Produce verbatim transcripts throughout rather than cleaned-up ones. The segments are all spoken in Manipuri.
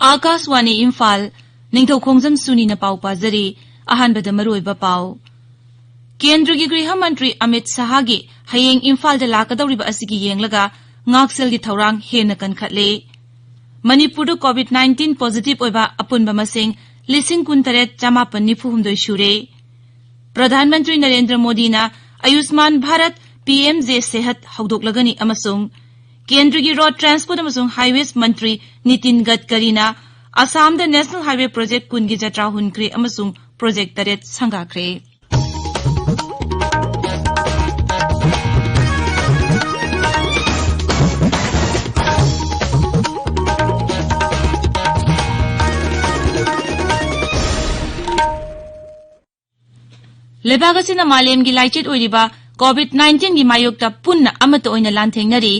ꯑꯥꯀꯥꯁꯋꯥꯅꯤ ꯏꯝꯐꯥꯜ, ꯅꯤꯡꯊꯧ ꯈꯣꯡꯖꯝ ꯁꯨꯅꯤꯅ ꯄꯥꯎ ꯄꯥꯖꯔꯤ꯫ ꯑꯍꯥꯟꯕꯗ ꯃꯔꯨꯑꯣꯏꯕ ꯄꯥꯎ꯫ ꯀꯦꯟꯗ꯭ꯔꯒꯤ ꯒ꯭ꯔꯤꯍ ꯃꯟꯇ꯭ꯔꯤ ꯑꯃꯤꯠ ꯁꯍꯥꯒꯤ ꯍꯌꯦꯡ ꯏꯝꯐꯥꯜꯗ ꯂꯥꯛꯀꯗꯧꯔꯤꯕ ꯑꯁꯤꯒꯤ ꯌꯦꯡꯂꯒ ꯉꯥꯛꯁꯦꯜꯒꯤ ꯊꯧꯔꯥꯡ ꯍꯦꯟꯅ ꯀꯟꯈꯠꯂꯦ꯫ ꯃꯅꯤꯄꯨꯔꯗ COVID nineteen positive ꯑꯣꯏꯕ ꯑꯄꯨꯟꯕ ꯃꯁꯤꯡ ꯂꯤꯁꯤꯡ ꯀꯨꯟꯇꯔꯦꯠ ꯆꯃꯥꯄꯟ ꯅꯤꯐꯨ ꯍꯨꯝꯗꯣꯏ ꯁꯨꯔꯦ꯫ ꯄ꯭ꯔꯙꯥꯟ ꯃꯟꯇ꯭ꯔꯤ ꯅꯔꯦꯟꯗ꯭ꯔ ꯃꯣꯗꯤꯅ ꯑꯌꯨꯁꯃꯥꯟ ꯚꯥꯔꯠ, ꯄꯤ ꯑꯦꯝ ꯖꯦ ꯁꯦꯍꯠ ꯍꯧꯗꯣꯛꯂꯒꯅꯤ ꯑꯃꯁꯨꯡ ꯀꯦꯟꯗ꯭ꯔꯒꯤ ꯔꯣꯗ ꯇ꯭ꯔꯥꯟꯁꯄꯣꯔꯠ ꯑꯃꯁꯨꯡ ꯍꯥꯏꯋꯦꯁ ꯃꯟꯇ꯭ꯔꯤ ꯅꯤꯇꯤꯟ ꯒꯗꯀꯔꯤꯅ ꯑꯁꯥꯝꯗ ꯅꯦꯁꯅꯦꯜ ꯍꯥꯏꯋꯦ ꯄ꯭ꯔꯣꯖꯦꯛ ꯀꯨꯟꯒꯤ ꯖꯇ꯭ꯔꯥ ꯍꯨꯟꯈ꯭ꯔꯦ ꯑꯃꯁꯨꯡ ꯄ꯭ꯔꯣꯖꯦꯛ ꯇꯔꯦꯠ ꯁꯪꯒꯥꯈ꯭ꯔꯦ꯫ ꯂꯩꯕꯥꯛ ꯑꯁꯤꯅ ꯃꯥꯂꯦꯝꯒꯤ ꯂꯥꯏꯆꯠ ꯑꯣꯏꯔꯤꯕ COVID nineteenꯒꯤ ꯃꯥꯌꯣꯛꯇ ꯄꯨꯟꯅ ꯑꯃꯠꯇ ꯑꯣꯏꯅ ꯂꯥꯟꯊꯦꯡꯅꯔꯤ꯫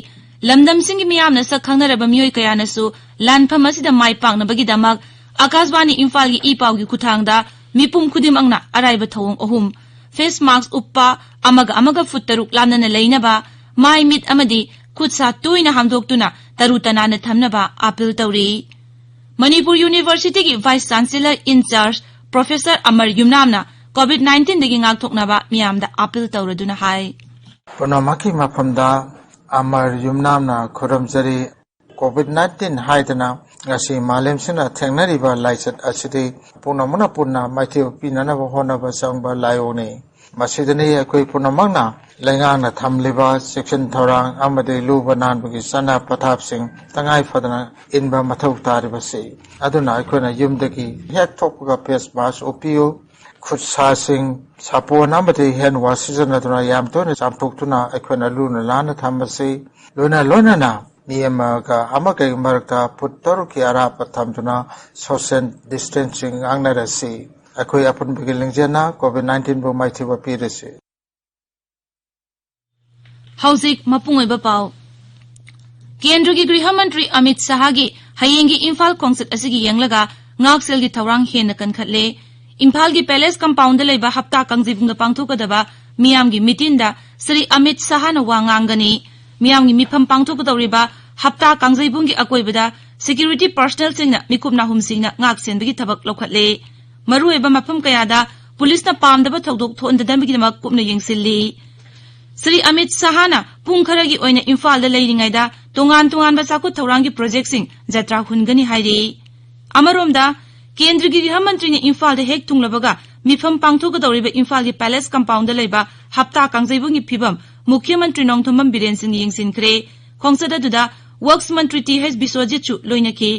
ꯂꯝꯗꯝꯁꯤꯡꯒꯤ ꯃꯤꯌꯥꯝꯅ ꯁꯛ ꯈꯪꯅꯔꯕ ꯃꯤꯑꯣꯏ ꯀꯌꯥꯅꯁꯨ ꯂꯥꯟꯐꯝ ꯑꯁꯤꯗ ꯃꯥꯏ ꯄꯥꯛꯅꯕꯒꯤꯗꯃꯛ ꯑꯀꯥꯁꯕꯥꯅꯤ ꯏꯝꯐꯥꯜꯒꯤ ꯏ ꯄꯥꯎꯒꯤ ꯈꯨꯠꯊꯥꯡꯗ ꯃꯤꯄꯨꯝ ꯈꯨꯗꯤꯡꯃꯛꯅ ꯑꯔꯥꯏꯕ ꯊꯧꯑꯣꯡ ꯑꯍꯨꯝ: ꯐꯦꯁ ꯃꯥꯁꯛ ꯎꯞꯄ, ꯑꯃꯒ ꯑꯃꯒ ꯐꯨꯠ ꯇꯔꯨꯛ ꯂꯥꯞꯅꯅ ꯂꯩꯅꯕ, ꯃꯥꯏ ꯃꯤꯠ ꯑꯃꯗꯤ ꯈꯨꯠ ꯁꯥ ꯇꯣꯏꯅ ꯍꯥꯝꯗꯣꯛꯇꯨꯅ ꯇꯔꯨ ꯇꯅꯥꯟꯅ ꯊꯝꯅꯕ ꯑꯥꯄꯤꯜ ꯇꯧꯔꯤ꯫ ꯃꯅꯤꯄꯨꯔ ꯌꯨꯅꯤꯚꯔꯁꯤꯇꯤꯒꯤ vice chancellor in charge professor Amar ꯌꯨꯝꯅꯥꯝꯅ COVID nineteenꯗꯒꯤ ꯉꯥꯛꯊꯣꯛꯅꯕ ꯃꯤꯌꯥꯝꯗ ꯑꯥꯄꯤꯜ ꯇꯧꯔꯗꯨꯅ ꯍꯥꯏ꯫ ꯄꯨꯝꯅꯃꯛꯀꯤ ꯃꯐꯝꯗ ꯑꯃꯔ ꯌꯨꯝꯅꯥꯝꯅ ꯈꯨꯔꯨꯝꯖꯔꯤ꯫ COVID nineteen ꯍꯥꯏꯗꯅ ꯉꯁꯤ ꯃꯥꯂꯦꯝꯁꯤꯅ ꯊꯦꯡꯅꯔꯤꯕ ꯂꯥꯏꯆꯠ ꯑꯁꯤꯗꯤ ꯄꯨꯝꯅꯃꯛꯅ ꯄꯨꯟꯅ ꯃꯥꯏꯊꯤꯕ ꯄꯤꯅꯅꯕ ꯍꯣꯠꯅꯕ ꯆꯪꯕ ꯂꯥꯏꯑꯣꯡꯅꯤ꯫ ꯃꯁꯤꯗꯅꯤ ꯑꯩꯈꯣꯏ ꯄꯨꯝꯅꯃꯛꯅ ꯂꯩꯉꯥꯛꯅ ꯊꯝꯂꯤꯕ ꯆꯦꯛꯁꯤꯟ ꯊꯧꯔꯥꯡ ꯑꯃꯗꯤ ꯂꯨꯕ ꯅꯥꯟꯕꯒꯤ ꯆꯠꯅ ꯄꯊꯥꯞꯁꯤꯡ ꯇꯉꯥꯏ ꯐꯗꯅ ꯏꯟꯕ ꯃꯊꯧ ꯇꯥꯔꯤꯕꯁꯤ꯫ ꯑꯗꯨꯅ ꯑꯩꯈꯣꯏꯅ ꯌꯨꯝꯗꯒꯤ ꯍꯦꯛ ꯊꯣꯛꯄꯒ ꯐꯦꯁ ꯃꯥꯁꯛ ꯎꯞꯄꯤꯌꯨ, ꯈꯨꯠ ꯁꯥꯁꯤꯡ ꯁꯥꯄꯣꯟ ꯑꯃꯗꯤ ꯍꯦꯟ ꯋꯥꯁ ꯁꯤꯖꯤꯟꯅꯗꯨꯅ ꯌꯥꯝ ꯇꯣꯏꯅ ꯆꯥꯝꯊꯣꯛꯇꯨꯅ ꯑꯩꯈꯣꯏꯅ ꯂꯨꯅ ꯅꯥꯟꯅ ꯊꯝꯕꯁꯤ꯫ ꯂꯣꯏꯅ ꯂꯣꯏꯅꯅ ꯃꯤ ꯑꯃꯒ ꯑꯃꯒꯒꯤ ꯃꯔꯛꯇ ꯐꯨꯠ ꯇꯔꯨꯛꯀꯤ ꯑꯔꯥꯞꯄ ꯊꯝꯗꯨꯅ social distancing ꯉꯥꯛꯅꯔꯁꯤ꯫ ꯑꯩꯈꯣꯏ ꯑꯄꯨꯟꯕꯒꯤ ꯂꯤꯡꯖꯦꯜꯅ COVID nineteenꯕꯨ ꯃꯥꯏꯊꯤꯕ ꯄꯤꯔꯁꯤ꯫ ꯍꯧꯖꯤꯛ ꯃꯄꯨꯡ ꯑꯣꯏꯕ ꯄꯥꯎ꯫ ꯀꯦꯟꯗ꯭ꯔꯒꯤ ꯒ꯭ꯔꯤꯍ ꯃꯟꯇ꯭ꯔꯤ ꯑꯃꯤꯠ ꯁꯍꯥꯒꯤ ꯍꯌꯦꯡꯒꯤ ꯏꯝꯐꯥꯜ ꯈꯣꯡꯆꯠ ꯑꯁꯤꯒꯤ ꯌꯦꯡꯂꯒ ꯉꯥꯛꯁꯦꯜꯒꯤ ꯊꯧꯔꯥꯡ ꯍꯦꯟꯅ ꯀꯟꯈꯠꯂꯦ꯫ ꯏꯝꯐꯥꯜꯒꯤ ꯄꯦꯂꯦꯁ ꯀꯝꯄꯥꯎꯟꯗ ꯂꯩꯕ ꯍꯞꯇꯥ ꯀꯥꯡꯖꯩꯕꯨꯡꯗ ꯄꯥꯡꯊꯣꯛꯀꯗꯕ ꯃꯤꯌꯥꯝꯒꯤ ꯃꯤꯇꯤꯟꯗ ꯁ꯭ꯔꯤ ꯑꯃꯤꯠ ꯁꯍꯥꯅ ꯋꯥ ꯉꯥꯡꯒꯅꯤ꯫ ꯃꯤꯌꯥꯝꯒꯤ ꯃꯤꯐꯝ ꯄꯥꯡꯊꯣꯛꯀꯗꯧꯔꯤꯕ ꯍꯞꯇꯥ ꯀꯥꯡꯖꯩꯕꯨꯡꯒꯤ ꯑꯀꯣꯏꯕꯗ security personnelꯁꯤꯡꯅ ꯃꯤꯀꯨꯞ ꯅꯥꯍꯨꯝꯁꯤꯡꯅ ꯉꯥꯛ ꯁꯦꯟꯕꯒꯤ ꯊꯕꯛ ꯂꯧꯈꯠꯂꯦ꯫ ꯃꯔꯨꯑꯣꯏꯕ ꯃꯐꯝ ꯀꯌꯥꯗ ꯄꯨꯂꯤꯁꯅ ꯄꯥꯝꯗꯕ ꯊꯧꯗꯣꯛ ꯊꯣꯛꯍꯟꯗꯅꯕꯒꯤꯗꯃꯛ ꯀꯨꯞꯅ ꯌꯦꯡꯁꯤꯜꯂꯤ꯫ ꯁ꯭ꯔꯤ ꯑꯃꯤꯠ ꯁꯍꯥꯅ ꯄꯨꯡ ꯈꯔꯒꯤ ꯑꯣꯏꯅ ꯏꯝꯐꯥꯜꯗ ꯂꯩꯔꯤꯉꯩꯗ ꯇꯣꯉꯥꯟ ꯇꯣꯉꯥꯟꯕ ꯆꯥꯎꯈꯠ ꯊꯧꯔꯥꯡꯒꯤ ꯄ꯭ꯔꯣꯖꯦꯛꯁꯤꯡ ꯖꯇ꯭ꯔꯥ ꯍꯨꯟꯒꯅꯤ ꯍꯥꯏꯔꯤ꯫ ꯑꯃꯔꯣꯝꯗ, ꯀꯦꯟꯗ꯭ꯔꯒꯤ ꯒ꯭ꯔꯤꯍ ꯃꯟꯇ꯭ꯔꯤꯅ ꯏꯝꯐꯥꯜꯗ ꯍꯦꯛ ꯊꯨꯡꯂꯕꯒ ꯃꯤꯐꯝ ꯄꯥꯡꯊꯣꯛꯀꯗꯧꯔꯤꯕ ꯏꯝꯐꯥꯜꯒꯤ ꯄꯦꯂꯦꯁ ꯀꯝꯄꯥꯎꯟꯗ ꯂꯩꯕ ꯍꯞꯇꯥ ꯀꯥꯡꯖꯩꯕꯨꯡꯒꯤ ꯐꯤꯕꯝ ꯃꯨꯈ꯭ꯌ ꯃꯟꯇ꯭ꯔꯤ ꯅꯣꯡꯊꯣꯝꯕꯝ ꯕꯤꯔꯦꯟ ꯁꯤꯡꯅ ꯌꯦꯡꯁꯤꯟꯈ꯭ꯔꯦ꯫ ꯈꯣꯡꯆꯠ ꯑꯗꯨꯗ ꯋꯔꯛꯁ ꯃꯟꯇ꯭ꯔꯤ ꯇꯤ ꯍꯩꯆ ꯕꯤꯁ꯭ꯋꯖꯤꯠꯁꯨ ꯂꯣꯏꯅꯈꯤ꯫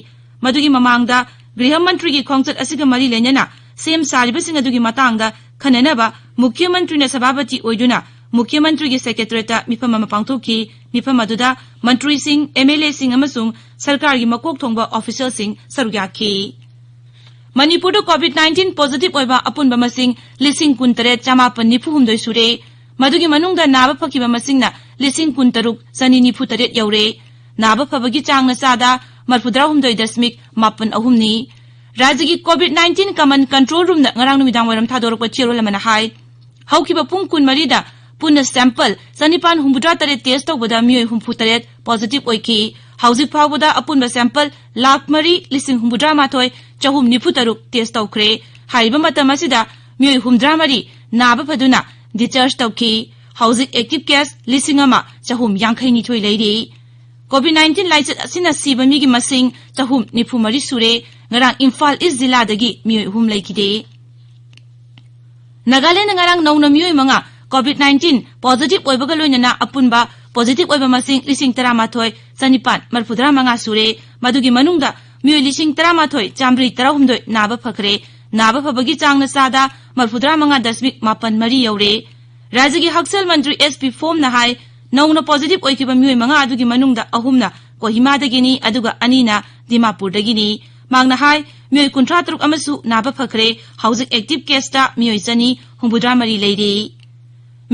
ꯃꯗꯨꯒꯤ ꯃꯃꯥꯡꯗ ꯒ꯭ꯔꯤꯍ ꯃꯟꯇ꯭ꯔꯤꯒꯤ ꯈꯣꯡꯆꯠ ꯑꯁꯤꯒ ꯃꯔꯤ ꯂꯩꯅꯅ ꯁꯦꯝ ꯁꯥꯔꯤꯕꯁꯤꯡ ꯑꯗꯨꯒꯤ ꯃꯇꯥꯡꯗ ꯈꯟꯅꯅꯕ ꯃꯨꯈ꯭ꯌ ꯃꯟꯇ꯭ꯔꯤꯅ ꯁꯚꯥꯄꯇꯤ ꯑꯣꯏꯗꯨꯅ ꯃꯨꯈ꯭ꯌ ꯃꯟꯇ꯭ꯔꯤꯒꯤ ꯁꯦꯀ꯭ꯔꯦꯇꯔꯤꯌꯦꯠꯇ ꯃꯤꯐꯝ ꯑꯃ ꯄꯥꯡꯊꯣꯛꯈꯤ꯫ ꯃꯤꯐꯝ ꯑꯗꯨꯗ ꯃꯟꯇ꯭ꯔꯤꯁꯤꯡ, ꯑꯦꯝ ꯑꯦꯜ ꯑꯦꯁꯤꯡ ꯑꯃꯁꯨꯡ ꯁꯔꯀꯥꯔꯒꯤ ꯃꯀꯣꯛ ꯊꯣꯡꯕ ꯑꯣꯐꯤꯁꯤꯌꯦꯜꯁꯤꯡ ꯁꯔꯨꯛ ꯌꯥꯈꯤ꯫ ꯃꯅꯤꯄꯨꯔꯗ COVID nineteen positive ꯑꯣꯏꯕ ꯑꯄꯨꯟꯕ ꯃꯁꯤꯡ ꯂꯤꯁꯤꯡ ꯀꯨꯟꯇꯔꯦꯠ ꯆꯃꯥꯄꯟ ꯅꯤꯐꯨ ꯍꯨꯝꯗꯣꯏ ꯁꯨꯔꯦ꯫ ꯃꯗꯨꯒꯤ ꯃꯅꯨꯡꯗ ꯅꯥꯕ ꯐꯈꯤꯕ ꯃꯁꯤꯡꯅ ꯂꯤꯁꯤꯡ ꯀꯨꯟꯇꯔꯨꯛ ꯆꯅꯤ ꯅꯤꯐꯨ ꯇꯔꯦꯠ ꯌꯧꯔꯦ꯫ ꯅꯥꯕ ꯐꯕꯒꯤ ꯆꯥꯡꯅ ꯆꯥꯗ ꯃꯔꯐꯨꯇꯔꯥꯍꯨꯝꯗꯣꯏ ꯗꯁꯃꯤꯛ ꯃꯥꯄꯟ ꯑꯍꯨꯝꯅꯤ꯫ ꯔꯥꯖ꯭ꯌꯒꯤ COVID nineteen common control roomꯅ ꯉꯔꯥꯡ ꯅꯨꯃꯤꯗꯥꯡ ꯋꯥꯏꯔꯝ ꯊꯥꯗꯣꯔꯛꯄ ꯆꯦꯔꯣꯜ ꯑꯃꯅ ꯍꯥꯏ, ꯍꯧꯈꯤꯕ ꯄꯨꯡ ꯀꯨꯟꯃꯔꯤꯗ ꯄꯨꯟꯅ sample ꯆꯅꯤꯄꯥꯟ ꯍꯨꯝꯐꯨꯇꯔꯥ ꯇꯔꯦꯠ test ꯇꯧꯕꯗ ꯃꯤꯑꯣꯏ ꯍꯨꯝꯐꯨ ꯇꯔꯦꯠ positive ꯑꯣꯏꯈꯤ꯫ ꯍꯧꯖꯤꯛ ꯐꯥꯎꯕꯗ ꯑꯄꯨꯟꯕ sample ꯂꯥꯈ ꯃꯔꯤ ꯂꯤꯁꯤꯡ ꯍꯨꯝꯐꯨꯇꯔꯥ ꯃꯥꯊꯣꯏ ꯆꯍꯨꯝ ꯅꯤꯐꯨ ꯇꯔꯨꯛ test ꯇꯧꯈ꯭ꯔꯦ꯫ ꯍꯥꯏꯔꯤꯕ ꯃꯇꯝ ꯑꯁꯤꯗ ꯃꯤꯑꯣꯏ ꯍꯨꯝꯐꯨꯇꯔꯥ ꯃꯔꯤ ꯅꯥꯕ ꯐꯗꯨꯅ discharge ꯇꯧꯈꯤ꯫ ꯍꯧꯖꯤꯛ active case ꯂꯤꯁꯤꯡ ꯑꯃ ꯆꯍꯨꯝ ꯌꯥꯡꯈꯩ ꯅꯤꯊꯣꯏ ꯂꯩꯔꯤ꯫ COVID nineteen ꯂꯥꯏꯆꯠ ꯑꯁꯤꯅ ꯁꯤꯕ ꯃꯤꯒꯤ ꯃꯁꯤꯡ ꯆꯍꯨꯝ ꯅꯤꯐꯨ ꯃꯔꯤ ꯁꯨꯔꯦ꯫ ꯉꯔꯥꯡ ꯏꯝꯐꯥꯜ ꯏꯁ ꯖꯤꯂꯥꯗꯒꯤ ꯃꯤꯑꯣꯏ ꯑꯍꯨꯝ ꯂꯩꯈꯤꯗꯦ꯫ ꯅꯥꯒꯥꯂꯦꯟꯗ ꯉꯔꯥꯡ ꯅꯧꯅ ꯃꯤꯑꯣꯏ ꯃꯉꯥ COVID nineteen positive ꯑꯣꯏꯕꯒ ꯂꯣꯏꯅꯅ ꯑꯄꯨꯟꯕ positive ꯑꯣꯏꯕ ꯃꯁꯤꯡ ꯂꯤꯁꯤꯡ ꯇꯔꯥꯃꯥꯊꯣꯏ ꯆꯅꯤꯄꯥꯟ ꯃꯔꯐꯨꯇꯔꯥ ꯃꯉꯥ ꯁꯨꯔꯦ꯫ ꯃꯗꯨꯒꯤ ꯃꯅꯨꯡꯗ ꯃꯤꯑꯣꯏ ꯂꯤꯁꯤꯡ ꯇꯔꯥꯃꯥꯊꯣꯏ ꯆꯥꯃꯔꯤ ꯇꯔꯥꯍꯨꯝꯗꯣꯏ ꯅꯥꯕ ꯐꯈ꯭ꯔꯦ꯫ ꯅꯥꯕ ꯐꯕꯒꯤ ꯆꯥꯡꯅ ꯆꯥꯗ ꯃꯔꯐꯨꯇꯔꯥ ꯃꯉꯥ ꯗꯁꯃꯤꯛ ꯃꯥꯄꯟ ꯃꯔꯤ ꯌꯧꯔꯦ꯫ ꯔꯥꯖ꯭ꯌꯒꯤ ꯍꯛꯁꯦꯜ ꯃꯟꯇ꯭ꯔꯤ ꯑꯦꯁ ꯄꯤ ꯐꯣꯝꯅ ꯍꯥꯏ, ꯅꯧꯅ positive ꯑꯣꯏꯈꯤꯕ ꯃꯤꯑꯣꯏ ꯃꯉꯥ ꯑꯗꯨꯒꯤ ꯃꯅꯨꯡꯗ ꯑꯍꯨꯝꯅ ꯀꯣꯍꯤꯃꯥꯗꯒꯤꯅꯤ, ꯑꯗꯨꯒ ꯑꯅꯤꯅ ꯗꯤꯃꯥꯄꯨꯔꯗꯒꯤꯅꯤ꯫ ꯃꯍꯥꯛꯅ ꯍꯥꯏ, ꯃꯤꯑꯣꯏ ꯀꯨꯟꯊ꯭ꯔꯥ ꯇꯔꯨꯛ ꯑꯃꯁꯨ ꯅꯥꯕ ꯐꯈ꯭ꯔꯦ꯫ ꯍꯧꯖꯤꯛ active caseꯇ ꯃꯤꯑꯣꯏ ꯆꯅꯤ ꯍꯨꯝꯐꯨꯇꯔꯥ ꯃꯔꯤ ꯂꯩꯔꯤ꯫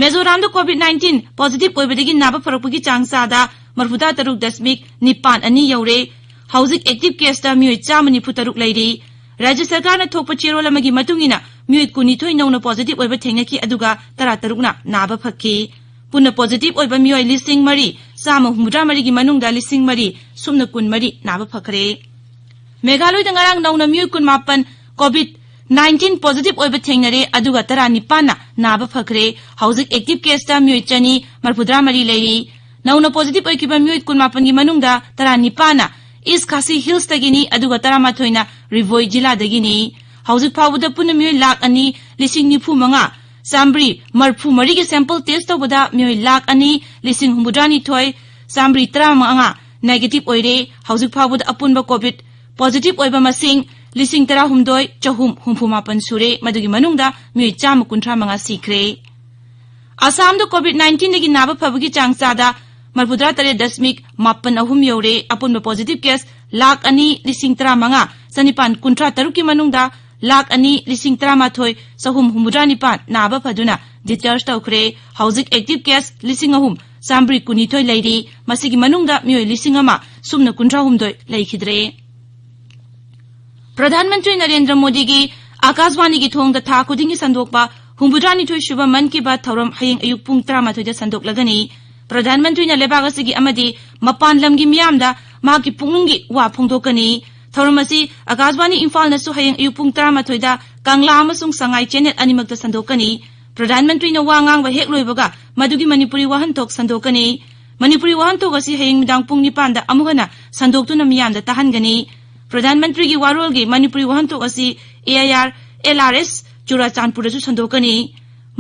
ꯃꯤꯖꯣꯔꯥꯝꯗ COVID nineteen positive ꯑꯣꯏꯕꯗꯒꯤ ꯅꯥꯕ ꯐꯔꯛꯄꯒꯤ ꯆꯥꯡ ꯆꯥꯗ ꯃꯔꯐꯨꯇꯔꯥ ꯇꯔꯨꯛ ꯗꯁꯃꯤꯛ ꯅꯤꯄꯥꯟ ꯑꯅꯤ ꯌꯧꯔꯦ꯫ ꯍꯧꯖꯤꯛ active caseꯇ ꯃꯤꯑꯣꯏ ꯆꯥꯝꯃ ꯅꯤꯐꯨ ꯇꯔꯨꯛ ꯂꯩꯔꯤ꯫ ꯔꯥꯖ꯭ꯌ ꯁꯔꯀꯥꯔꯅ ꯊꯣꯛꯄ ꯆꯦꯔꯣꯜ ꯑꯃꯒꯤ ꯃꯇꯨꯡ ꯏꯟꯅ ꯃꯤꯑꯣꯏ ꯀꯨꯟꯅꯤꯊꯣꯏ ꯅꯧꯅ positive ꯑꯣꯏꯕ ꯊꯦꯡꯅꯈꯤ, ꯑꯗꯨꯒ ꯇꯔꯥ ꯇꯔꯨꯛꯅ ꯅꯥꯕ ꯐꯈꯤ꯫ ꯄꯨꯟꯅ positive ꯑꯣꯏꯕ ꯃꯤꯑꯣꯏ ꯂꯤꯁꯤꯡ ꯃꯔꯤ ꯆꯥꯝꯃ ꯍꯨꯝꯐꯨꯇꯔꯥ ꯃꯔꯤꯒꯤ ꯃꯅꯨꯡꯗ ꯂꯤꯁꯤꯡ ꯃꯔꯤ ꯁꯨꯞꯅ ꯀꯨꯟꯃꯔꯤ ꯅꯥꯕ ꯐꯈ꯭ꯔꯦ꯫ ꯃꯦꯘꯥꯂꯣꯏꯗ ꯉꯔꯥꯡ ꯅꯧꯅ ꯃꯤꯑꯣꯏ ꯀꯨꯟꯃꯥꯄꯟ COVID nineteen positive ꯑꯣꯏꯕ ꯊꯦꯡꯅꯔꯦ, ꯑꯗꯨꯒ ꯇꯔꯥꯅꯤꯄꯥꯟꯅ ꯅꯥꯕ ꯐꯈ꯭ꯔꯦ꯫ ꯍꯧꯖꯤꯛ active caseꯇ ꯃꯤꯑꯣꯏ ꯆꯅꯤ ꯃꯔꯤꯐꯨꯇꯔꯥ ꯃꯔꯤ ꯂꯩꯔꯤ꯫ ꯅꯧꯅ positive ꯑꯣꯏꯈꯤꯕ ꯃꯤꯑꯣꯏ ꯀꯨꯟꯃꯥꯄꯟꯒꯤ ꯃꯅꯨꯡꯗ ꯇꯔꯥꯅꯤꯄꯥꯟꯅ East Khasi Hillsꯇꯒꯤꯅꯤ, ꯑꯗꯨꯒ ꯇꯔꯥꯃꯥꯊꯣꯏꯅ ꯔꯤꯚꯣꯏ ꯖꯤꯂꯥꯗꯒꯤꯅꯤ꯫ ꯍꯧꯖꯤꯛ ꯐꯥꯎꯕꯗ ꯄꯨꯟꯅ ꯃꯤꯑꯣꯏ ꯂꯥꯈ ꯑꯅꯤ ꯂꯤꯁꯤꯡ ꯅꯤꯐꯨ ꯃꯉꯥ ꯆꯥꯝꯃꯔꯤ ꯃꯔꯤꯐꯨ ꯃꯔꯤꯒꯤ sample test ꯇꯧꯕꯗ ꯃꯤꯑꯣꯏ ꯂꯥꯈ ꯑꯅꯤ ꯂꯤꯁꯤꯡ ꯍꯨꯝꯐꯨꯇꯔꯥꯅꯤꯊꯣꯏ ꯆꯥꯝꯃꯔꯤ ꯇꯔꯥꯃꯉꯥ negative ꯑꯣꯏꯔꯦ꯫ ꯍꯧꯖꯤꯛ ꯐꯥꯎꯕꯗ ꯑꯄꯨꯟꯕ COVID positive ꯑꯣꯏꯕ ꯃꯁꯤꯡ ꯂꯤꯁꯤꯡ ꯇꯔꯥꯍꯨꯝꯗꯣꯏ ꯆꯍꯨꯝ ꯍꯨꯝꯐꯨ ꯃꯥꯄꯟ ꯁꯨꯔꯦ꯫ ꯃꯗꯨꯒꯤ ꯃꯅꯨꯡꯗ ꯃꯤꯑꯣꯏ ꯆꯥꯝꯃ ꯀꯨꯟꯊ꯭ꯔꯥ ꯃꯉꯥ ꯁꯤꯈ꯭ꯔꯦ꯫ ꯑꯁꯥꯝꯗ COVID nineteenꯗꯒꯤ ꯅꯥꯕ ꯐꯕꯒꯤ ꯆꯥꯡ ꯆꯥꯗ ꯃꯔꯤꯐꯨꯇꯔꯥ ꯇꯔꯦꯠ ꯗꯁꯃꯤꯛ ꯃꯥꯄꯟ ꯑꯍꯨꯝ ꯌꯧꯔꯦ꯫ ꯑꯄꯨꯟꯕ positive case ꯂꯥꯈ ꯑꯅꯤ ꯂꯤꯁꯤꯡ ꯇꯔꯥꯃꯉꯥ ꯆꯅꯤꯄꯥꯟ ꯀꯨꯟꯊ꯭ꯔꯥ ꯇꯔꯨꯛꯀꯤ ꯃꯅꯨꯡꯗ ꯂꯥꯈ ꯑꯅꯤ ꯂꯤꯁꯤꯡ ꯇꯔꯥꯃꯥꯊꯣꯏ ꯆꯍꯨꯝ ꯍꯨꯝꯐꯨꯇꯔꯥ ꯅꯤꯄꯥꯟ ꯅꯥꯕ ꯐꯗꯨꯅ discharge ꯇꯧꯈ꯭ꯔꯦ꯫ ꯍꯧꯖꯤꯛ active case ꯂꯤꯁꯤꯡ ꯑꯍꯨꯝ ꯆꯥꯝꯃꯔꯤ ꯀꯨꯟꯅꯤꯊꯣꯏ ꯂꯩꯔꯤ꯫ ꯃꯁꯤꯒꯤ ꯃꯅꯨꯡꯗ ꯃꯤꯑꯣꯏ ꯂꯤꯁꯤꯡ ꯑꯃ ꯁꯨꯞꯅ ꯀꯨꯟꯊ꯭ꯔꯥ ꯍꯨꯝꯗꯣꯏ ꯂꯩꯈꯤꯗ꯭ꯔꯦ꯫ ꯄ꯭ꯔꯙꯥꯟ ꯃꯟꯇ꯭ꯔꯤ ꯅꯔꯦꯟꯗ꯭ꯔ ꯃꯣꯗꯤꯒꯤ ꯑꯀꯥꯁꯕꯥꯅꯤꯒꯤ ꯊꯣꯡꯗ ꯊꯥ ꯈꯨꯗꯤꯡꯒꯤ ꯁꯟꯗꯣꯛꯄ ꯍꯨꯝꯐꯨꯇꯔꯥꯅꯤꯊꯣꯏ ꯁꯨꯕ ꯃꯟ ꯀꯤ ꯕꯥꯠ ꯊꯧꯔꯝ ꯍꯌꯦꯡ ꯑꯌꯨꯛ ꯄꯨꯡ ꯇꯔꯥꯃꯥꯊꯣꯏꯗ ꯁꯟꯗꯣꯛꯂꯒꯅꯤ꯫ ꯄ꯭ꯔꯙꯥꯟ ꯃꯟꯇ꯭ꯔꯤꯅ ꯂꯩꯕꯥꯛ ꯑꯁꯤꯒꯤ ꯑꯃꯗꯤ ꯃꯄꯥꯟ ꯂꯝꯒꯤ ꯃꯤꯌꯥꯝꯗ ꯃꯍꯥꯛꯀꯤ ꯄꯨꯛꯅꯤꯡꯒꯤ ꯋꯥ ꯐꯣꯡꯗꯣꯛꯀꯅꯤ꯫ ꯊꯧꯔꯝ ꯑꯁꯤ ꯑꯀꯥꯁꯕꯥꯅꯤ ꯏꯝꯐꯥꯜꯅꯁꯨ ꯍꯌꯦꯡ ꯑꯌꯨꯛ ꯄꯨꯡ ꯇꯔꯥꯃꯥꯊꯣꯏꯗ ꯀꯪꯂꯥ ꯑꯃꯁꯨꯡ ꯁꯉꯥꯏ channel ꯑꯅꯤꯃꯛꯇ ꯁꯟꯗꯣꯛꯀꯅꯤ꯫ ꯄ꯭ꯔꯙꯥꯟ ꯃꯟꯇ꯭ꯔꯤꯅ ꯋꯥ ꯉꯥꯡꯕ ꯍꯦꯛ ꯂꯣꯏꯕꯒ ꯃꯗꯨꯒꯤ ꯃꯅꯤꯄꯨꯔꯤ ꯋꯥꯍꯟꯊꯣꯛ ꯁꯟꯗꯣꯛꯀꯅꯤ꯫ ꯃꯅꯤꯄꯨꯔꯤ ꯋꯥꯍꯟꯊꯣꯛ ꯑꯁꯤ ꯍꯌꯦꯡ ꯅꯨꯃꯤꯗꯥꯡ ꯄꯨꯡ ꯅꯤꯄꯥꯟꯗ ꯑꯃꯨꯛ ꯍꯟꯅ ꯁꯟꯗꯣꯛꯇꯨꯅ ꯃꯤꯌꯥꯝꯗ ꯇꯥꯍꯟꯒꯅꯤ꯫ ꯄ꯭ꯔꯙꯥꯟ ꯃꯟꯇ꯭ꯔꯤꯒꯤ ꯋꯥꯔꯣꯜꯒꯤ ꯃꯅꯤꯄꯨꯔꯤ ꯋꯥꯍꯟꯊꯣꯛ ꯑꯁꯤ AIR, LRS, ꯆꯨꯔꯥꯆꯥꯟꯄꯨꯔꯗꯁꯨ ꯁꯟꯗꯣꯛꯀꯅꯤ꯫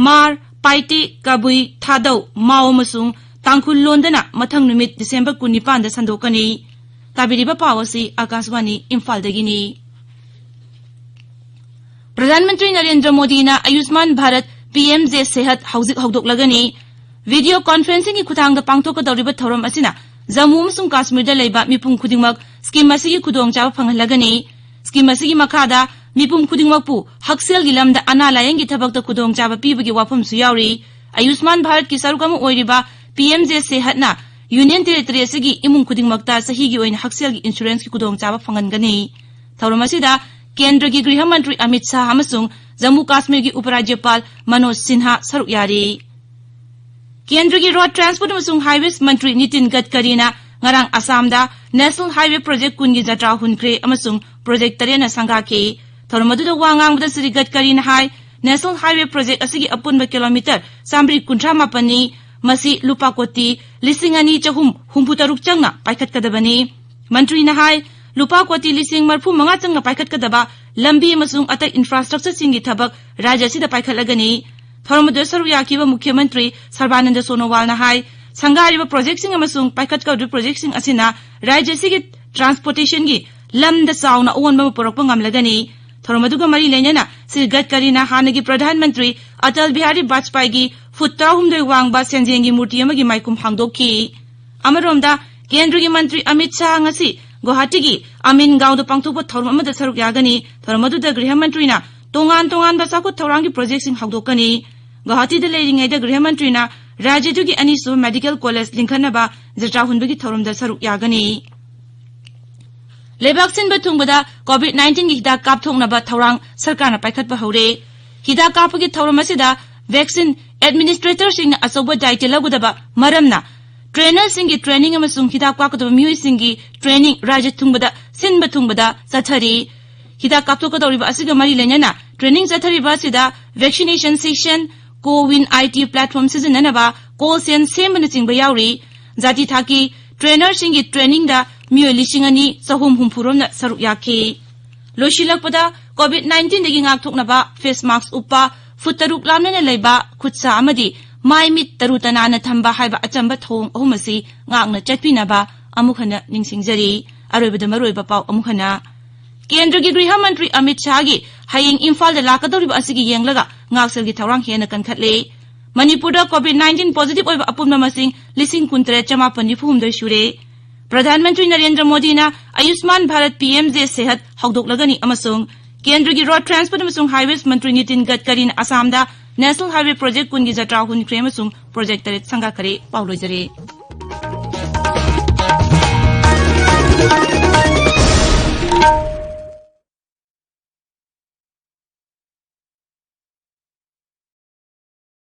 ꯃꯥꯔ, ꯄꯥꯏꯇꯦ, ꯀꯕꯨꯏ, ꯊꯥꯗꯧ, ꯃꯥꯎ ꯑꯃꯁꯨꯡ ꯇꯥꯡꯈꯨꯜ ꯂꯣꯟꯗꯅ ꯃꯊꯪ ꯅꯨꯃꯤꯠ ꯗꯤꯁꯦꯝꯕꯔ ꯀꯨꯟꯅꯤꯄꯥꯟꯗ ꯁꯟꯗꯣꯛꯀꯅꯤ꯫ ꯇꯥꯕꯤꯔꯤꯕ ꯄꯥꯎ ꯑꯁꯤ ꯑꯀꯥꯁꯕꯥꯅꯤ ꯏꯝꯐꯥꯜꯗꯒꯤꯅꯤ꯫ ꯄ꯭ꯔꯙꯥꯟ ꯃꯟꯇ꯭ꯔꯤ ꯅꯔꯦꯟꯗ꯭ꯔ ꯃꯣꯗꯤꯅ ꯑꯌꯨꯁꯃꯥꯟ ꯚꯥꯔꯠ, PMJAY ꯁꯦꯍꯠ, ꯍꯧꯖꯤꯛ ꯍꯧꯗꯣꯛꯂꯒꯅꯤ꯫ Video conferencingꯒꯤ ꯈꯨꯊꯥꯡꯗ ꯄꯥꯡꯊꯣꯛꯀꯗꯧꯔꯤꯕ ꯊꯧꯔꯝ ꯑꯁꯤꯅ ꯖꯝꯃꯨ ꯑꯃꯁꯨꯡ ꯀꯥꯁꯃꯤꯔꯗ ꯂꯩꯕ ꯃꯤꯄꯨꯝ ꯈꯨꯗꯤꯡꯃꯛ scheme ꯑꯁꯤꯒꯤ ꯈꯨꯗꯣꯡꯆꯥꯕ ꯐꯪꯍꯜꯂꯒꯅꯤ꯫ Scheme ꯑꯁꯤꯒꯤ ꯃꯈꯥꯗ ꯃꯤꯄꯨꯝ ꯈꯨꯗꯤꯡꯃꯛꯄꯨ ꯍꯛꯁꯦꯜꯒꯤ ꯂꯝꯗ ꯑꯅꯥ ꯂꯥꯌꯦꯡꯒꯤ ꯊꯕꯛꯇ ꯈꯨꯗꯣꯡꯆꯥꯕ ꯄꯤꯕꯒꯤ ꯋꯥꯐꯝꯁꯨ ꯌꯥꯎꯔꯤ꯫ ꯑꯌꯨꯁꯃꯥꯟ ꯚꯥꯔꯠꯀꯤ ꯁꯔꯨꯛ ꯑꯃ ꯑꯣꯏꯔꯤꯕ PMJAY ꯁꯦꯍꯠꯅ Union Territory ꯑꯁꯤꯒꯤ ꯏꯃꯨꯡ ꯈꯨꯗꯤꯡꯃꯛꯇ ꯆꯍꯤꯒꯤ ꯑꯣꯏꯅ ꯍꯛꯁꯦꯜꯒꯤ insuranceꯀꯤ ꯈꯨꯗꯣꯡꯆꯥꯕ ꯐꯪꯍꯟꯒꯅꯤ꯫ ꯊꯧꯔꯝ ꯑꯁꯤꯗ ꯀꯦꯟꯗ꯭ꯔꯒꯤ ꯒ꯭ꯔꯤꯍ ꯃꯟꯇ꯭ꯔꯤ ꯑꯃꯤꯠ ꯁꯥꯍ ꯑꯃꯁꯨꯡ ꯖꯝꯃꯨ ꯀꯥꯁꯃꯤꯔꯒꯤ ꯎꯄꯔꯥꯖ꯭ꯌꯄꯥꯜ ꯃꯅꯣꯖ ꯁꯤꯟꯍꯥ ꯁꯔꯨꯛ ꯌꯥꯔꯤ꯫ ꯀꯦꯟꯗ꯭ꯔꯒꯤ ꯔꯣꯗ ꯇ꯭ꯔꯥꯟꯁꯄꯣꯔꯠ ꯑꯃꯁꯨꯡ ꯍꯥꯏꯋꯦꯁ ꯃꯟꯇ꯭ꯔꯤ ꯅꯤꯇꯤꯟ ꯒꯗꯀꯔꯤꯅ ꯉꯔꯥꯡ ꯑꯁꯥꯝꯗ ꯅꯦꯁꯅꯦꯜ ꯍꯥꯏꯋꯦ ꯄ꯭ꯔꯣꯖꯦꯛ ꯀꯨꯟꯒꯤ ꯖꯇ꯭ꯔꯥ ꯍꯨꯟꯈ꯭ꯔꯦ ꯑꯃꯁꯨꯡ ꯄ꯭ꯔꯣꯖꯦꯛ ꯇꯔꯦꯠꯅ ꯁꯪꯒꯥꯈꯤ꯫ ꯊꯧꯔꯝ ꯑꯗꯨꯗ ꯋꯥ ꯉꯥꯡꯕꯗ ꯁ꯭ꯔꯤ ꯒꯗꯀꯔꯤꯅ ꯍꯥꯏ, ꯅꯦꯁꯅꯦꯜ ꯍꯥꯏꯋꯦ ꯄ꯭ꯔꯣꯖꯦꯛ ꯑꯁꯤꯒꯤ ꯑꯄꯨꯟꯕ ꯀꯤꯂꯣꯃꯤꯇꯔ ꯆꯥꯃꯔꯤ ꯀꯨꯟꯊ꯭ꯔꯥ ꯃꯥꯄꯟꯅꯤ꯫ ꯃꯁꯤ ꯂꯨꯄꯥ ꯀꯣꯇꯤ ꯂꯤꯁꯤꯡ ꯑꯅꯤ ꯆꯍꯨꯝ ꯍꯨꯝꯐꯨ ꯇꯔꯨꯛ ꯆꯪꯅ ꯄꯥꯏꯈꯠꯀꯗꯕꯅꯤ꯫ ꯃꯟꯇ꯭ꯔꯤꯅ ꯍꯥꯏ, ꯂꯨꯄꯥ ꯀꯣꯇꯤ ꯂꯤꯁꯤꯡ ꯃꯔꯤꯐꯨ ꯃꯉꯥ ꯆꯪꯅ ꯄꯥꯏꯈꯠꯀꯗꯕ ꯂꯝꯕꯤ ꯑꯃꯁꯨꯡ ꯑꯇꯩ ꯏꯟꯐ꯭ꯔꯥꯁ꯭ꯇ꯭ꯔꯛꯆꯔꯁꯤꯡꯒꯤ ꯊꯕꯛ ꯔꯥꯖ꯭ꯌ ꯑꯁꯤꯗ ꯄꯥꯏꯈꯠꯂꯒꯅꯤ꯫ ꯊꯧꯔꯝ ꯑꯗꯨꯗ ꯁꯔꯨꯛ ꯌꯥꯈꯤꯕ ꯃꯨꯈ꯭ꯌ ꯃꯟꯇ꯭ꯔꯤ ꯁꯔꯕꯥꯅꯟꯗ ꯁꯣꯅꯣꯋꯥꯜꯅ ꯍꯥꯏ, ꯁꯪꯒꯥꯔꯤꯕ ꯄ꯭ꯔꯣꯖꯦꯛꯁꯤꯡ ꯑꯃꯁꯨꯡ ꯄꯥꯏꯈꯠꯀꯗꯧꯔꯤꯕ ꯄ꯭ꯔꯣꯖꯦꯛꯁꯤꯡ ꯑꯁꯤꯅ ꯔꯥꯖ꯭ꯌ ꯑꯁꯤꯒꯤ ꯇ꯭ꯔꯥꯟꯁꯄꯣꯔꯇꯦꯁꯟꯒꯤ ꯂꯝꯗ ꯆꯥꯎꯅ ꯑꯑꯣꯟꯕ ꯑꯃ ꯄꯨꯔꯛꯄ ꯉꯝꯂꯒꯅꯤ꯫ ꯊꯧꯔꯝ ꯑꯗꯨꯒ ꯃꯔꯤ ꯂꯩꯅꯅ ꯁ꯭ꯔꯤ ꯒꯗꯀꯔꯤꯅ ꯍꯥꯟꯅꯒꯤ ꯄ꯭ꯔꯙꯥꯟ ꯃꯟꯇ꯭ꯔꯤ ꯑꯇꯜ ꯕꯤꯍꯥꯔꯤ ꯕꯥꯖꯄꯥꯏꯒꯤ ꯐꯨꯠ ꯇꯔꯥꯍꯨꯝꯗꯣꯏ ꯋꯥꯡꯕ ꯁꯦꯟꯖꯦꯡꯒꯤ ꯃꯨꯔꯇꯤ ꯑꯃꯒꯤ ꯃꯥꯏꯈꯨꯝ ꯍꯥꯡꯗꯣꯛꯈꯤ꯫ ꯑꯃꯔꯣꯝꯗ, ꯀꯦꯟꯗ꯭ꯔꯒꯤ ꯃꯟꯇ꯭ꯔꯤ ꯑꯃꯤꯠ ꯁꯥꯍ ꯉꯁꯤ ꯒꯨꯋꯥꯍꯥꯇꯤꯒꯤ ꯑꯃꯤꯟꯒꯥꯎꯗ ꯄꯥꯡꯊꯣꯛꯄ ꯊꯧꯔꯝ ꯑꯃꯗ ꯁꯔꯨꯛ ꯌꯥꯒꯅꯤ꯫ ꯊꯧꯔꯝ ꯑꯗꯨꯗ ꯒ꯭ꯔꯤꯍ ꯃꯟꯇ꯭ꯔꯤꯅ ꯇꯣꯉꯥꯟ ꯇꯣꯉꯥꯟꯕ ꯆꯥꯎꯈꯠ ꯊꯧꯔꯥꯡꯒꯤ ꯄ꯭ꯔꯣꯖꯦꯛꯁꯤꯡ ꯍꯧꯗꯣꯛꯀꯅꯤ꯫ ꯒꯨꯋꯥꯍꯥꯇꯤꯗ ꯂꯩꯔꯤꯉꯩꯗ ꯒ꯭ꯔꯤꯍ ꯃꯟꯇ꯭ꯔꯤꯅ ꯔꯥꯖ꯭ꯌꯗꯨꯒꯤ ꯑꯅꯤꯁꯨꯕ ꯃꯦꯗꯤꯀꯦꯜ ꯀꯣꯂꯦꯖ ꯂꯤꯡꯈꯠꯅꯕ ꯖꯇ꯭ꯔꯥ ꯍꯨꯟꯕꯒꯤ ꯊꯧꯔꯝꯗ ꯁꯔꯨꯛ ꯌꯥꯒꯅꯤ꯫ ꯂꯩꯕꯥꯛ ꯁꯤꯟꯕ ꯊꯨꯡꯕꯗ ꯀꯣꯚꯤꯗ ꯅꯥꯏꯟꯇꯤꯟꯒꯤ ꯍꯤꯗꯥꯛ ꯀꯥꯞꯊꯣꯛꯅꯕ ꯊꯧꯔꯥꯡ ꯁꯔꯀꯥꯔꯅ ꯄꯥꯏꯈꯠꯄ ꯍꯧꯔꯦ꯫ ꯍꯤꯗꯥꯛ ꯀꯥꯞꯄꯒꯤ ꯊꯧꯔꯝ ꯑꯁꯤꯗ ꯚꯦꯛꯁꯤꯟ ꯑꯦꯗꯃꯤꯅꯤꯁꯇ꯭ꯔꯦꯇꯔꯁꯤꯡꯅ ꯑꯆꯧꯕ ꯗꯥꯌꯤꯇ꯭ꯋ ꯂꯧꯒꯗꯕ ꯃꯔꯝꯅ, ꯇ꯭ꯔꯦꯅꯔꯁꯤꯡꯒꯤ ꯇ꯭ꯔꯦꯅꯤꯡ ꯑꯃꯁꯨꯡ ꯍꯤꯗꯥꯛ ꯀꯥꯞꯀꯗꯕ ꯃꯤꯑꯣꯏꯁꯤꯡꯒꯤ ꯇ꯭ꯔꯦꯅꯤꯡ ꯔꯥꯖ꯭ꯌ ꯊꯨꯡꯕꯗ ꯁꯤꯟꯕ ꯊꯨꯡꯕꯗ ꯆꯠꯊꯔꯤ꯫ ꯍꯤꯗꯥꯛ ꯀꯥꯞꯊꯣꯛꯀꯗꯧꯔꯤꯕ ꯑꯁꯤꯒ ꯃꯔꯤ ꯂꯩꯅꯅ ꯇ꯭ꯔꯦꯅꯤꯡ ꯆꯠꯊꯔꯤꯕ ꯑꯁꯤꯗ ꯚꯦꯛꯁꯤꯅꯦꯁꯟ ꯁꯦꯛꯁꯟ, ꯀꯣ ꯋꯤꯟ ꯑꯥꯏ ꯇꯤ ꯄ꯭ꯂꯦꯠꯐꯣꯔꯝ ꯁꯤꯖꯤꯟꯅꯅꯕ ꯀꯣꯜ ꯆꯦꯟ ꯁꯦꯝꯕꯅꯆꯤꯡꯕ ꯌꯥꯎꯔꯤ꯫ ꯖꯥꯇꯤ ꯊꯥꯛꯀꯤ ꯇ꯭ꯔꯦꯅꯔꯁꯤꯡꯒꯤ ꯇ꯭ꯔꯦꯅꯤꯡꯗ ꯃꯤꯑꯣꯏ ꯂꯤꯁꯤꯡ ꯑꯅꯤ ꯆꯍꯨꯝ ꯍꯨꯝꯐꯨ ꯔꯣꯝꯅ ꯁꯔꯨꯛ ꯌꯥꯈꯤ꯫ ꯂꯣꯏꯁꯤꯜꯂꯛꯄꯗ, ꯀꯣꯚꯤꯗ ꯅꯥꯏꯟꯇꯤꯟꯗꯒꯤ ꯉꯥꯛꯊꯣꯛꯅꯕ ꯐꯦꯁ ꯃꯥꯛꯁ ꯎꯞꯄ, ꯐꯨꯠ ꯇꯔꯨꯛ ꯂꯥꯞꯅꯅ ꯂꯩꯕ, ꯈꯨꯠ ꯁꯥ ꯑꯃꯗꯤ ꯃꯥꯏ ꯃꯤꯠ ꯇꯔꯨ ꯇꯅꯥꯟꯅ ꯊꯝꯕ ꯍꯥꯏꯕ ꯑꯆꯝꯕ ꯊꯧꯑꯣꯡ ꯑꯍꯨꯝ ꯑꯁꯤ ꯉꯥꯛꯅ ꯆꯠꯄꯤꯅꯕ ꯑꯃꯨꯛ ꯍꯟꯅ ꯅꯤꯡꯁꯤꯡꯖꯔꯤ꯫ ꯑꯔꯣꯏꯕꯗ ꯃꯔꯨꯑꯣꯏꯕ ꯄꯥꯎ ꯑꯃꯨꯛ ꯍꯟꯅ꯫ ꯀꯦꯟꯗ꯭ꯔꯒꯤ ꯒ꯭ꯔꯤꯍ ꯃꯟꯇ꯭ꯔꯤ ꯑꯃꯤꯠ ꯁꯥꯍꯒꯤ ꯍꯌꯦꯡ ꯏꯝꯐꯥꯜꯗ ꯂꯥꯛꯀꯗꯧꯔꯤꯕ ꯑꯁꯤꯒꯤ ꯌꯦꯡꯂꯒ ꯉꯥꯛꯁꯦꯜꯒꯤ ꯊꯧꯔꯥꯡ ꯍꯦꯟꯅ ꯀꯟꯈꯠꯂꯦ꯫ ꯃꯅꯤꯄꯨꯔꯗ ꯀꯣꯚꯤꯗ ꯅꯥꯏꯟꯇꯤꯟ ꯄꯣꯖꯤꯇꯤꯚ ꯑꯣꯏꯕ ꯑꯄꯨꯟꯕ ꯃꯁꯤꯡ ꯂꯤꯁꯤꯡ ꯀꯨꯟꯇꯔꯦꯠ ꯆꯃꯥꯄꯟ ꯅꯤꯐꯨ ꯍꯨꯝꯗꯣꯏ ꯁꯨꯔꯦ꯫ ꯄ꯭ꯔꯙꯥꯟ ꯃꯟꯇ꯭ꯔꯤ ꯅꯔꯦꯟꯗ꯭ꯔ ꯃꯣꯗꯤꯅ ꯑꯌꯨꯁꯃꯥꯟ ꯚꯥꯔꯠ ꯄꯤ ꯑꯦꯝ ꯖꯦ ꯁꯦꯍꯠ ꯍꯧꯗꯣꯛꯂꯒꯅꯤ ꯑꯃꯁꯨꯡ ꯀꯦꯟꯗ꯭ꯔꯒꯤ ꯔꯣꯗ ꯇ꯭ꯔꯥꯟꯁꯄꯣꯔꯠ ꯑꯃꯁꯨꯡ ꯍꯥꯏꯋꯦꯁ ꯃꯟꯇ꯭ꯔꯤ ꯅꯤꯇꯤꯟ ꯒꯗꯀꯔꯤꯅ ꯑꯁꯥꯝꯗ ꯅꯦꯁꯅꯦꯜ ꯍꯥꯏꯋꯦ ꯄ꯭ꯔꯣꯖꯦꯛ ꯀꯨꯟꯒꯤ ꯖꯇ꯭ꯔꯥ ꯍꯨꯟꯈ꯭ꯔꯦ ꯑꯃꯁꯨꯡ ꯄ꯭ꯔꯣꯖꯦꯛ ꯇꯔꯦꯠ ꯁꯪꯒꯥꯈꯔꯦ꯫ ꯄꯥꯎ ꯂꯣꯏꯖꯔꯦ꯫